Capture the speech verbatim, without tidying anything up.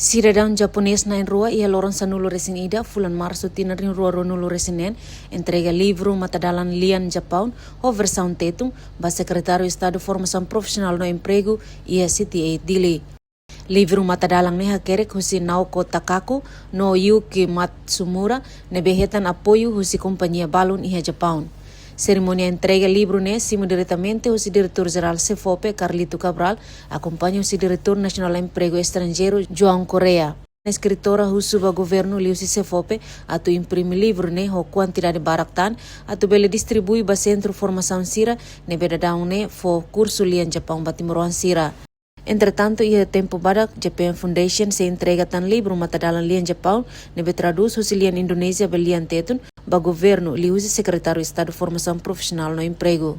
Sidadaun japonés na'in-rua iha loron sanulu-resin-ida fulan Marsu tinan rihun rua ruanulu-resin-neen entrega livru Matadalan Lian Japaun ho versaun Tetun ba Sekretáriu Estadu Formasaun Profisionál no Empregu iha C T A Dili. Livru Matadalan ne'e hakerek husi Naoko Takako no Yuki Matsumura, ne'ebé hetan apoiu husi kompañia balun iha Japaun. Serimónia entrega livru ne'e simu diretamente husi Diretór Jerál SEFOPE, Carlito Cabral, akompaña husi Diretór Nasionál Empregu Estranjeiru, João Correia. Eskritora husu ba governu liuhusi SEFOPE atu imprime livru ne'e ho kuantidade barak tan, atu bele distribui ba sentru formasaun sira ne'ebé daudaun ne'e fó kursu lian Japaun ba timoroan sira. Entretantu, iha tempu badak, Japan Foundation sei entrega tan livru Matadalan Lian Japaun, ne'ebé tradús husi lian Indonézia ba lian Tetun, ba governu liuhusi Sekretáriu Estadu Formasaun Profisionál no Empregu.